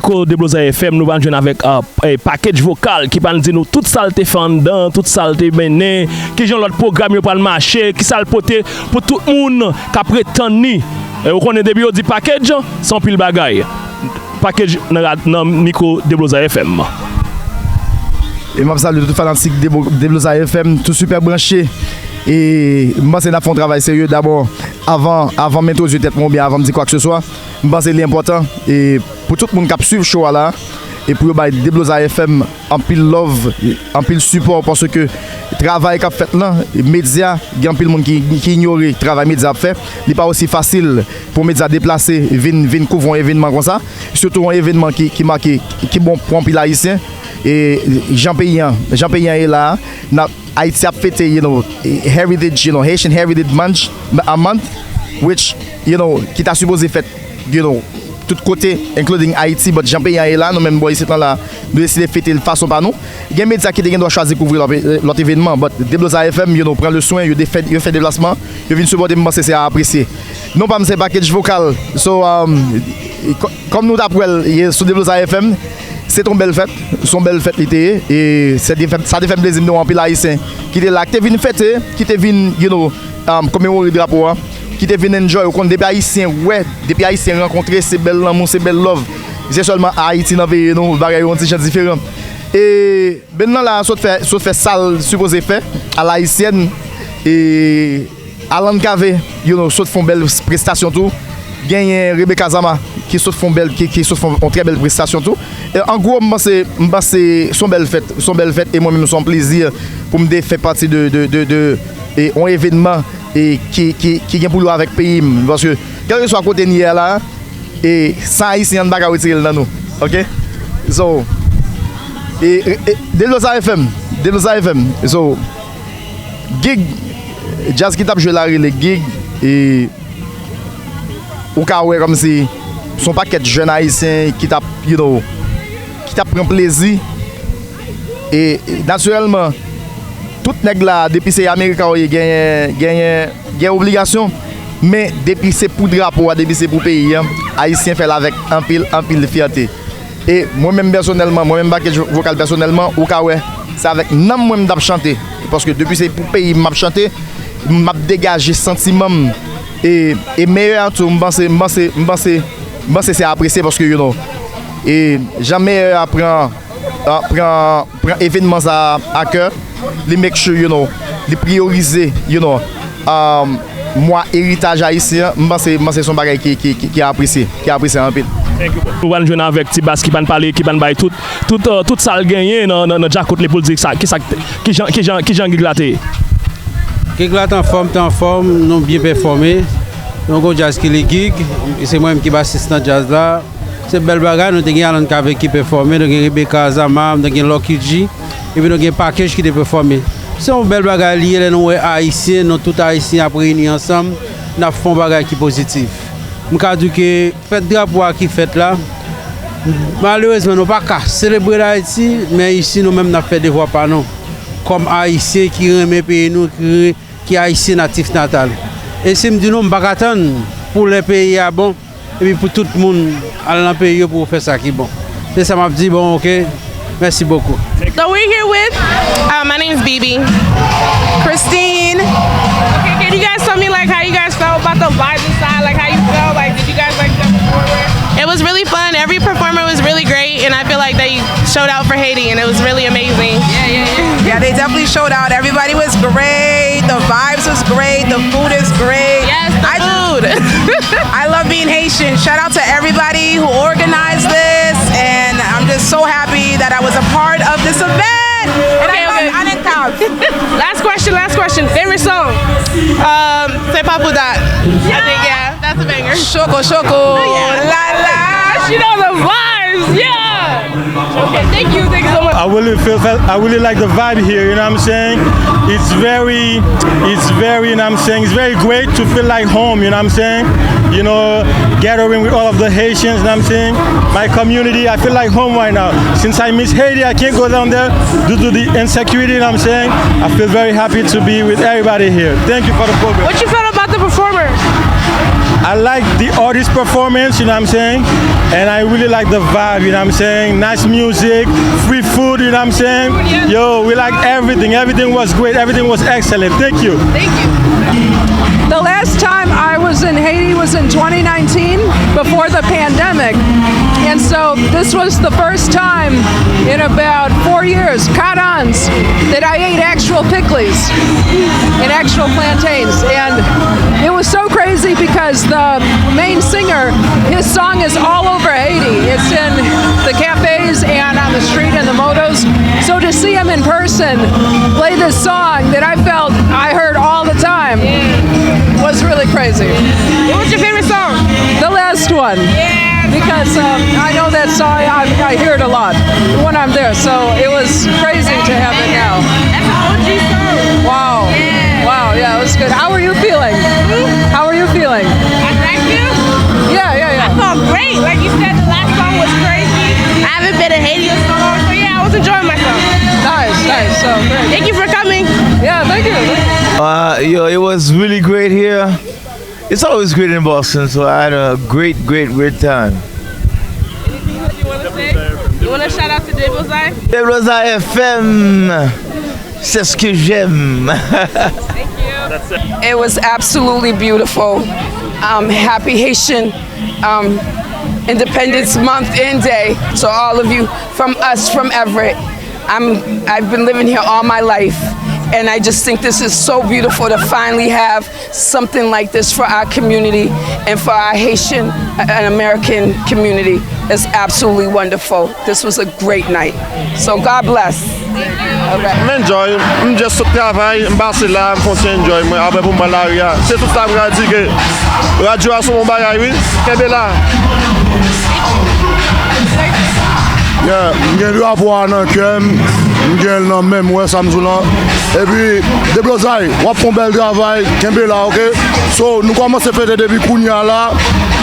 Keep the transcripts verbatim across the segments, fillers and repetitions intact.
Ko Deblozay F M, nou pral jwenn avèk, ah, eh, package vokal ki pral di nou tout sa l te fè anndan, tout sa l te mennen, kijan lòt pwogram yo pral mache, kisa l pote pou tout moun k ap ret tann li. Eh, ou konnen depi yo di package, se anpil bagay. Package nan rad-, nan mikwo Deblozay F M. E m ap salye tout fanatik Debo-, Deblozay F M, tout sipè branche. E m panse n ap fè yon travay serye dabò avan, avan m entwodui tèt mwen oubyen avan m di kwakseswa. M panse li enpòtan e pou tout moun k ap swiv show a la e pou yo bay Deblozay F M anpil love, anpil sipò paske travay k ap fèt lan, medya, gen anpil moun ki, ki inyore travay medya ap fè. Li pa osi fasil pou medya deplase vin, vin kouvri yon evènman konsa, sitou yon evènman ki, ki make, ki bon pou anpil Ayisyen. E jan peyi an, jan peyi an ye la a, n ap Ayiti ap fete, you know, Heritage, you know, Haitian Heritage Month, a month, which, you know, ki ta sipoze fèt, you know, tout kote, including Ayiti, but jan peyi an ye la, nou menm bò isit lan la, nou deside fete l fason pa nou. Gen medya ki te gen dwa chwazi kouvri lòt, lòt evènman, but Deblozay F M, you know, pran le swen, yo de fè, yo fè deplasman, yo vin sipòte m, m panse se a apresye. Non pa m se Package Vokal, so, um, e kò-, kòm nou t ap wè l ye sou Deblozay F M, se t on bèl fèt, se on bèl fèt li te ye, e se te fè, sa te fè m plezi m te wè anpil Ayisyen ki te la, ki te vin fete, ki te vin, you know, um, komemore drapo a, ki te vin enjoy. Ou konn depi Ayisyen wè, depi Ayisyen rankontre, se bèl lanmou, se bèl love. Se sèlman Ayiti nan veye nou, bagay yo yon ti jan diferan. E band lan la sot fè, sot fè sa l sipoze fè, a la ayisyèn. E Alan Cavé, you know, sot fè yon bèl prestasyon tou. Genyen Rebecca Zama ki sot fè yon bèl, ki, ki sot fè yon trè bèl prestasyon tou. E an gwo, m panse, m panse se yon bèl fèt, se yon bèl fèt e mwen menm se yon plezi pou m te fè pati de, de, de, de, e, yon evènman e ki, ki, ki gen pou l wè avèk peyi m. Paske kèlkeswa kote n ye a la, e san Ayisyen an n pa ka retire l nan nou. Oke? So, e, e, e, Delosa F M, Delosa F M. So, gig, djaz ki t ap jwe la rele gig, e ou ka wè kòmsi se yon pakèt jèn Ayisyen ki t ap, you know, ki t ap pran plezi. E, e, natirèlman, tout nèg la, depi se Amerika w ye, genyen, genyen, gen obligasyon. Men, depi se pou drapo a, depi se pou peyi an, Ayisyen fè l avèk anpil, anpil fyète. E mwen menm pèsonèlman, mwen menm Package Vokal pèsonèlman, ou ka wè, se avèk nanm mwen m t ap chante. Paske depi se pou peyi m m ap chante, m ap degaje santiman m. E, e Meyè a tou, m panse, m panse, m panse, m panse se apresye paske, you know, e jan Meyè a pran, a pran, pran evènman sa a a kè, li make sure, you know, li priyorize, you know, um, mwa eritaj ayisyen an, m panse, m panse se yon bagay ki, ki, ki, ki apresye, ki apresye anpil. Nou pral jwenn avèk T-Bass ki pral pale, ki pral bay tout, tout, euh, tout sa l genyen nan, nan, nan djakout li pou l di sa, ki sa, ki jan, ki jan, ki jan gig la te ye. Gig la te anfòm, te anfòm, nou byen pèfòme. Nou gon djaz ki li gig, e se mwen menm ki basis nan djaz la. Se bèl bagay, nou te gen Alan Cavé ki pèfòme, nou gen Rebecca Zama, nou te gen Lucky G, epi nou gen Package ki te pèfòme. Se yon bèl bagay li ye lè nou wè Ayisyen, nou tout Ayisyen ap reyini ansanm, n ap fè yon bagay ki pozitif. M ka di w ke fèt drapo a ki fèt la, malerezman nou pa ka selebre l Ayiti, men isi nou menm n ap fè devwa pa nou. Kòm Ayisyen ki renmen peyi nou, ki re-, ki Ayisyen natif natal. E si m di nou, m pa ka tann pou lè peyi a bon, epi pou tout moun al nan peyi yo pou yo fè sa ki bon. Se sa m ap di, bon, oke. Mèsi bokou. So we're here with, uh, my name's B B. Christine. Okay, can you guys tell me, like, how you guys felt about the vibe inside? Like, how you felt? Like, did you guys like the performance? It was really fun. Every performer was really great, and I feel like they showed out for Haiti, and it was really amazing. Yeah, yeah, yeah. Yeah, they definitely showed out. Everybody was great. The vibes was great. The food is great. Yes, the I, food. I love being Haitian. Shout out to everybody who organized this, and I'm just so happy that I was a part of this event. And okay, I love okay. Alan Cobb. Last question, last question. Favorite song? Um, Se pa pou dat. I think, yeah, that's a banger. Choco, choco, la, la. She know the vibes, yeah. Okay, thank you, thank you so much. I really feel, felt, I really like the vibe here, you know what I'm saying? It's very, it's very, you know what I'm saying? It's very great to feel like home, you know what I'm saying? You know, gathering with all of the Haitians, you know what I'm saying? My community, I feel like home right now. Since I miss Haiti, I can't go down there due to the insecurity, you know what I'm saying? I feel very happy to be with everybody here. Thank you for the program. What you felt about the performers? I like the artist performance, you know what I'm saying? And I really like the vibe, you know what I'm saying? Nice music, free food, you know what I'm saying? Yo, we like everything. Everything was great. Everything was excellent. Thank you. Thank you. The last time I was in Haiti was in twenty nineteen, before the pandemic. And so this was the first time in about four years, quatre ans, that I ate actual pickles and actual plantains. And it was so crazy because the main singer, his song is all over Haiti. It's in the cafes and on the street and the motos. So to see him in person play this song that I felt I heard all the time was really crazy. What was your favorite song? The last one. Yeah. Because um, I know that song, I, I hear it a lot when I'm there. So it was crazy to have it now. That's an O G song. Wow. Yeah. Wow, yeah, it was good. How are you feeling? Hmm? How are you feeling? I thank you. Yeah, yeah, yeah. I felt great. Like you said, the last song was crazy. I haven't been in Haiti in so long, so yeah, I was enjoying myself. Nice, nice. So great. Thank you for coming. Yeah, thank you. Uh, yo, it was really great here. It's always great in Boston, so I had a great, great, great time. Anything that you want to say? You want to shout out to Deblozay? Deblozay F M, c'est ce que j'aime. Thank you. It was absolutely beautiful. Um, happy Haitian um, Independence Month and Day to all of you from us, from Everett. I'm, I've been living here all my life, and I just think this is so beautiful to finally have something like this for our community and for our Haitian and American community. It's absolutely wonderful. This was a great night. So God bless. All right. M enjoy, m just sot travay, m pase la, m fon ti enjoy mwen, apre pou m pran lari a. Se tout sa m ka di ke radyo a se yon bon bagay wi. Kenbe la. Yeah, m gen drapo a nan kè m, m gen l nan men m, ou wè sa m di w lan. Epi, Deblozay, w ap fè yon bèl travay, kenbe la, oke? So, nou kòmanse fete depi kounye a la.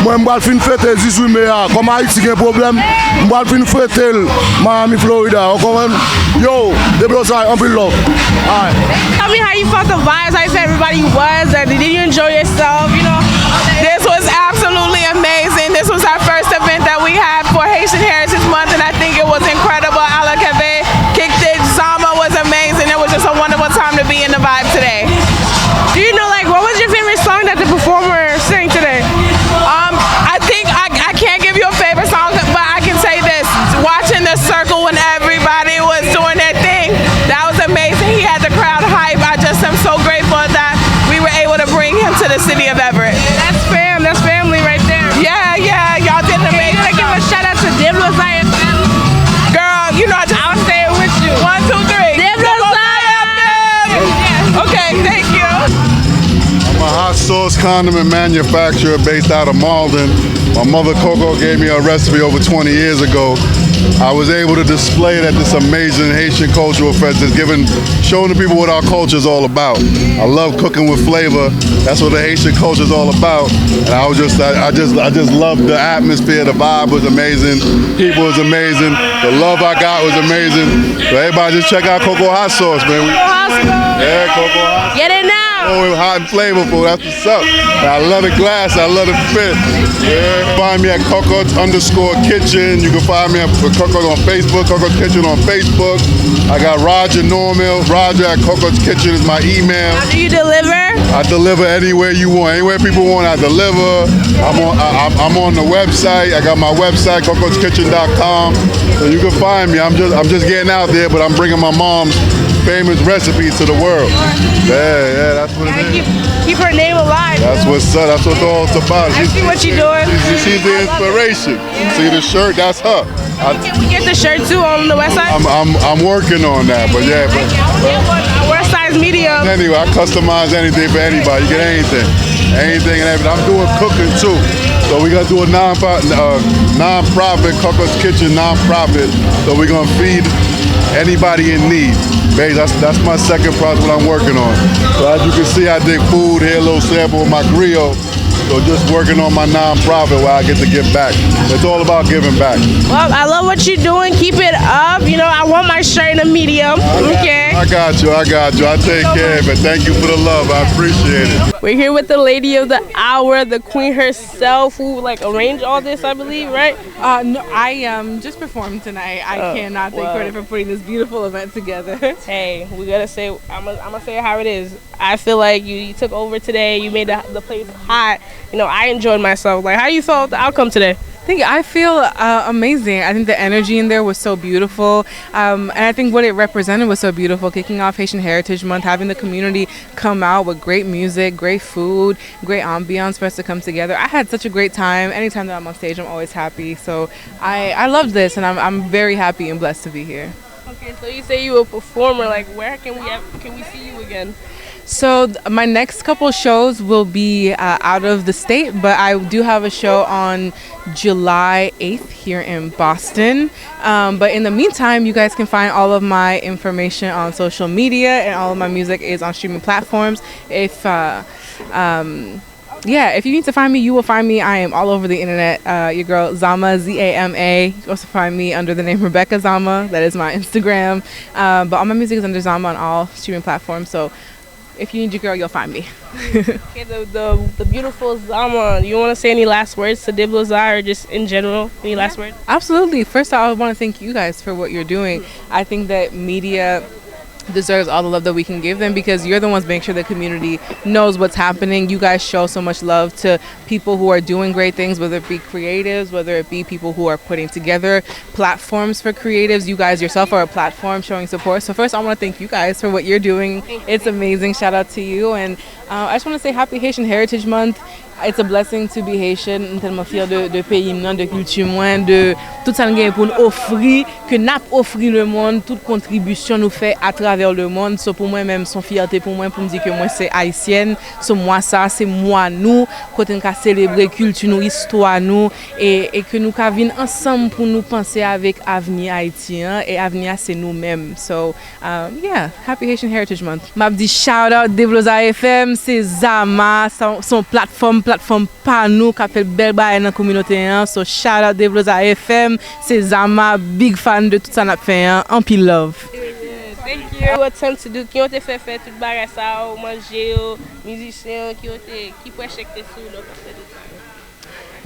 Mwen, m pral fin fete dizuit me a. Kòm Ayiti gen pwoblèm, m pral fin fete l Miami, Florida. Ou konprann? Yo, Deblozay, anpil love. Alright. Tell me how you felt the vibes, how you felt everybody was, and did you enjoy yourself? You know, this was absolutely amazing. This was our first event that we had for Haitian Heritage Month, and I think it was incredible. Ala Keve kicked it. Zama was amazing. It was just a wonderful time to be in the vibe today. Do you know, like, what was your favorite song that the performer sang today? Um, I think I, I can't give you a favorite song, but I can say this: watching the circle when everybody was doing their thing, that was amazing. He had the crowd hype. I just am so grateful that we were able to bring him to the city of Everett. That's fam. That's family right there. Yeah, yeah. Y'all did an amazing job. Can you give a shout out to Deblozay F M? Girl, you know I just, I'll say it with you. One, two, three. Deblozay F M. Okay, thank you. I'm a hot sauce condiment manufacturer based out of Malden. My mother Coco gave me a recipe over twenty years ago. I was able to display it at this amazing Haitian cultural fest that's giving, showing the people what our culture is all about. I love cooking with flavor. That's what the Haitian culture is all about. And I was just, I, I just, I just loved the atmosphere. The vibe was amazing. People was amazing. The love I got was amazing. So everybody just check out Coco Hot Sauce, man. We, yeah, Coco Hot Sauce. Get it now. Oh, hot and flavorful. That's what's up. And I love the glass. I love the fit. Yeah. Find me at Coco's underscore kitchen. You can find me at Coco's on Facebook, Coco's Kitchen on Facebook. I got Roger Norman. Roger at Coco's Kitchen is my email. How do you deliver? I deliver anywhere you want. Anywhere people want, I deliver. I'm on. I, I'm, I'm on the website. I got my website, coco's kitchen dot com. So you can find me. I'm just, I'm just getting out there, but I'm bringing my mom's famous recipes to the world. Yeah, yeah, that's what it is. Gotta keep, keep her name alive, you know? That's what's up. That's what it's all about. I see what you're doing. She's, she's the inspiration. See the shirt? That's her. I, Can we get the shirt too on the website? I'm, I'm, I'm working on that, but yeah, but, but What size, medium? Anyway, I customize anything for anybody. You get anything, anything and everything. I'm doing cooking too, so we gonna do a non uh, non-profit, Coco's Kitchen non-profit. So we gonna feed anybody in need. Babe, that's that's my second project, what I'm working on. So as you can see, I did food here, a little sample of my griot. So just working on my non-profit where I get to give back. It's all about giving back. Well, I love what you're doing. Keep it up. You know, I want my shirt in a medium. Okay. I got you, I got you. I take care of it. Thank you for the love. I appreciate it. We're here with the lady of the hour, the queen herself, who like arranged all this, I believe, right? Uh, no, I um just performed tonight. I Oh, cannot take wow. Credit for putting this beautiful event together. Hey, we gotta say, I'm gonna, I'm gonna say it how it is. I feel like you, you took over today. You made the, the place hot. You know, I enjoyed myself. Like, how you felt the outcome today? I think I feel uh, amazing. I think the energy in there was so beautiful, um, and I think what it represented was so beautiful. Kicking off Haitian Heritage Month, having the community come out with great music, great food, great ambiance for us to come together. I had such a great time. Anytime that I'm on stage, I'm always happy. So I, I loved this, and I'm, I'm very happy and blessed to be here. Okay, so you say you a performer. Like, where can we have, can we see you again? So th- my next couple shows will be uh, out of the state, but I do have a show on July eighth here in Boston. Um, but in the meantime, you guys can find all of my information on social media, and all of my music is on streaming platforms. If uh, um, yeah, if you need to find me, you will find me. I am all over the internet. Uh, your girl Zama, Z A M A. You can also find me under the name Rebecca Zama. That is my Instagram. Um, but all my music is under Zama on all streaming platforms. So if you need your girl, you'll find me. Okay, the, the, the beautiful Zama. You want to say any last words to Debloza or just in general? Any last words? Absolutely. First, I want to thank you guys for what you're doing. I think that media deserves all the love that we can give them because you're the ones making sure the community knows what's happening. You guys show so much love to people who are doing great things, whether it be creatives, whether it be people who are putting together platforms for creatives. You guys yourself are a platform showing support. So first, I want to thank you guys for what you're doing. It's amazing. Shout out to you. And uh, I just want to say happy Haitian Heritage Month. It's a blessing to be Haitian. M tèlman fyè de, de peyi m nan, de kilti mwen, de tout sa n genyen pou n ofri, ke n ap ofri lemonn, tout kontribisyon nou fè atravè lemonn. So pou mwen menm, se yon fyète pou mwen pou m di ke mwen se ayisyèn. So mwa sa, se mwa nou, kote n ka selebre kilti nou, istwa nou, e, e ke nou ka vin ansanm pou nou panse avèk avni Ayiti an, e avni a se nou menm. So, um, yeah, happy Haitian Heritage Month. M ap di shout out Debloza F M, se Zama, se yon, se yon platfòm, platfòm pa nou k ap fè bèl bagay nan kominote an. So shout out Debloza F M, se Zama, big fan de tout sa n ap fè an. Anpil love. Thank you. What attempt to do? Ki yo te fè fè tout bagay sa yo, manje yo, mizisyen yo, ki yo te, ki pressure ki te sou nou pou fè tout sa yo?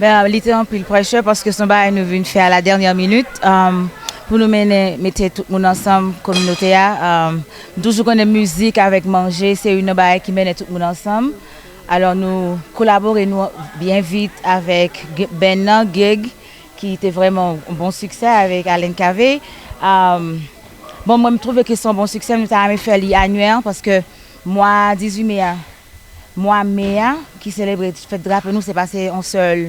Ben, li te anpil pressure paske se yon bagay nou vin fè a la dènyè minit. Um, pou nou mennen, mete tout moun ansanm, kominote a. Um, nou toujou konnen mizik avèk manje, se youn nan bagay ki mennen tout moun ansanm. Alò nou kolabore nou byen vit avèk ge- band nan, Gig, ki te vrèman yon bon siksè avèk Alain Cavé. Um, bon, mwen m twouve ke se yon bon siksè, nou ta renmen fè li anyè paske mwa dizuit me a, mwa me a, ki selebre fèt drapo nou, se pa se yon sèl,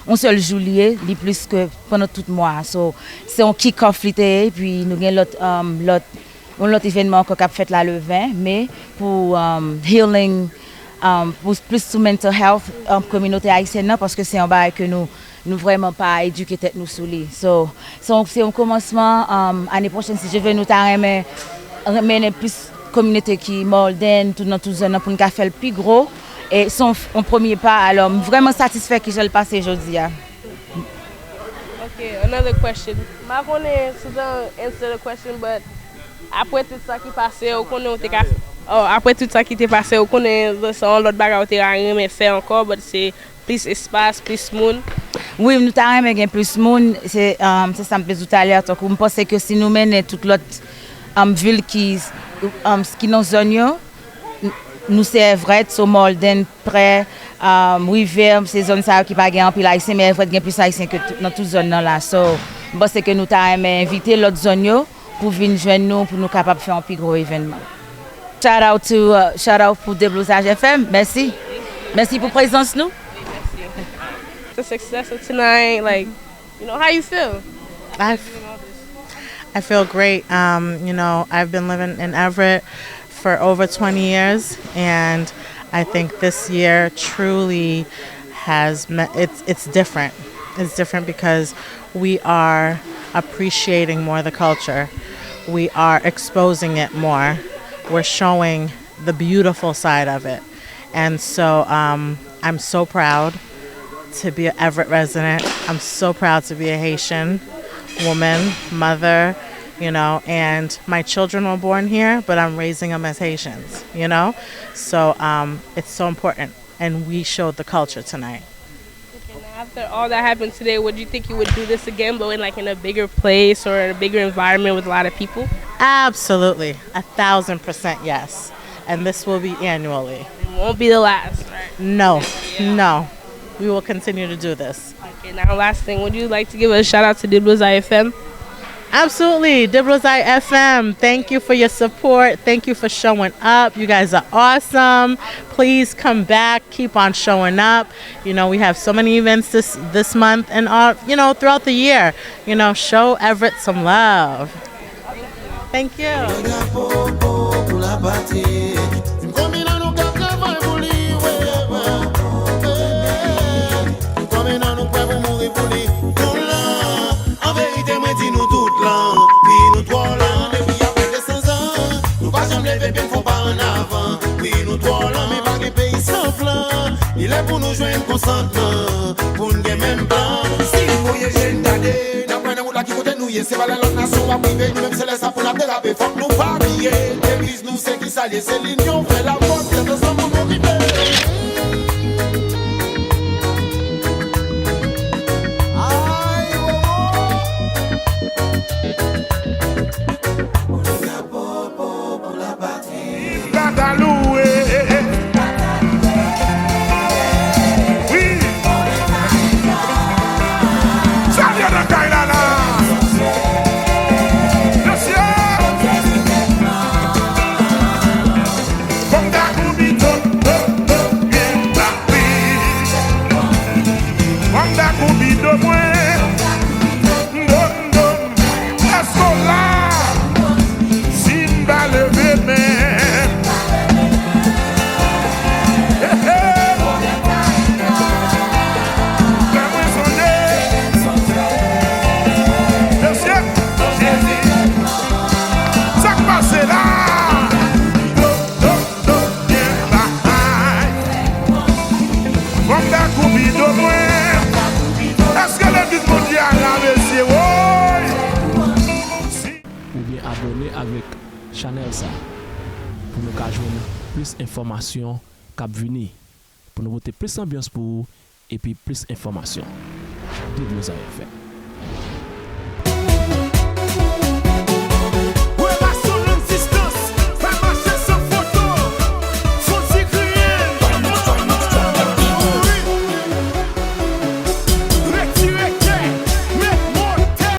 yon sèl jou li ye, li plis ke pandan tout mwa a. So, se yon kick off li te ye, epi nou gen lòt, um, lòt, yon lòt evènman ankò k ap fèt la le ven me pou um, healing, um, pou plis sou mental health um, kominote ayisyèn nan, paske se yon bagay ke nou, nou vrèman pa edike tèt nou sou li. So, se yon, se yon kòmansman, um, ane pwochèn, si Dye vle, nou ta renmen mennen plis kominote ki Malden, tout nan tout zòn nan, pou n ka fè l pi gwo. E se yon, yon premye pa, alò m vrèman satisfè kijan l pase jodi a. Okay, another question. M pa konnen si w te answer the question, but apre tout sa ki pase, ou konnen ou te ka, oh, apre tout sa ki te pase, ou konnen se yon lòt bagay ou te ka renmen fè ankò, but se plis espas, plis moun. Wi, nou ta renmen gen plis moun, se um, se sa m te di w talè, tankou m panse ke si nou mennen tout lòt um, vil ki, um, ki nan zòn yo, n- nou se Everett, so Malden, Prè, um, Rivière, se zòn sa yo ki pa gen anpil ayisyen, men Everett gen plis ayisyen ke tout- nan tout zòn nan la. So, m panse ke nou ta renmen envite lòt zòn yo pou vin jwenn nou, pou nou kapab fè yon pi gwo evènman. Shout out to, uh, shout out pou Deblozaj F M. Mèsi. Mèsi pou prezans nou. It's a success of tonight. Like, you know, how you feel? I, I feel great. Um, you know, I've been living in Everett for over twenty years, and I think this year truly has met, it's it's different. It's different because we are appreciating more the culture. We are exposing it more. We're showing the beautiful side of it. And so um, I'm so proud to be an Everett resident. I'm so proud to be a Haitian woman, mother, you know, and my children were born here, but I'm raising them as Haitians, you know? So um, it's so important. And we showed the culture tonight. Okay, now after all that happened today, would you think you would do this again, but in like in a bigger place or in a bigger environment with a lot of people? Absolutely. A thousand percent yes. And this will be annually. It won't be the last, right? No, no. We will continue to do this. Okay, now last thing, would you like to give a shout out to Deblozay F M? Absolutely. Deblozay F M, thank you for your support. Thank you for showing up. You guys are awesome. Please come back. Keep on showing up. You know, we have so many events this this month and all, you know, throughout the year. You know, show Everett some love. Thank you. Kòm nan nou k ap travay pou li, wi, wi, wi. Kòm nan nou k prè pou mouri pou li. Nou la, an verite, mwen di nou tout la, wi, nou twò la. Depi apre de san zan, nou pa janm leve pye n fè yon pa annavan. Wi, nou twò la, men pa gen peyi san plan. Li lè pou nou jwenn konsantman, pou n gen menm plan. Si n voye je n gade, n ap wè nan wout la ki kote nou ye. Se pa lè lòt nasyon w ap rive, nou menm se lè sa pou n ap derape. Fòk nou pa bliye, deviz nou se ki sa l ye, se linyon fè lafòs, tèt ansanm pou nou rive. Ay, wowo. Pou nou ka popo pou lapatri. Viv Gadaloupe. Wi. Sa vye nan kay la la. Mesye. Fò m ta koubi do, do, do, byen bati. Fò m ta koubi do mwen. Do, do. Èske w la? Si n pa leve men. Hey, hey. Fè mwen sonje. Mesye, Jezi. Sa k pase la? Do, do, do, byen bay. Fò m ta koubi do mwen. Èske legliz Bondye a la, mesye? Woy! Si oubyen abòne avèk chanèl sa pou nou ka jwenn plis enfòmasyon k ap vini, pou nou pote plis anbyans pou ou epi plis enfòmasyon. Deblozay F M.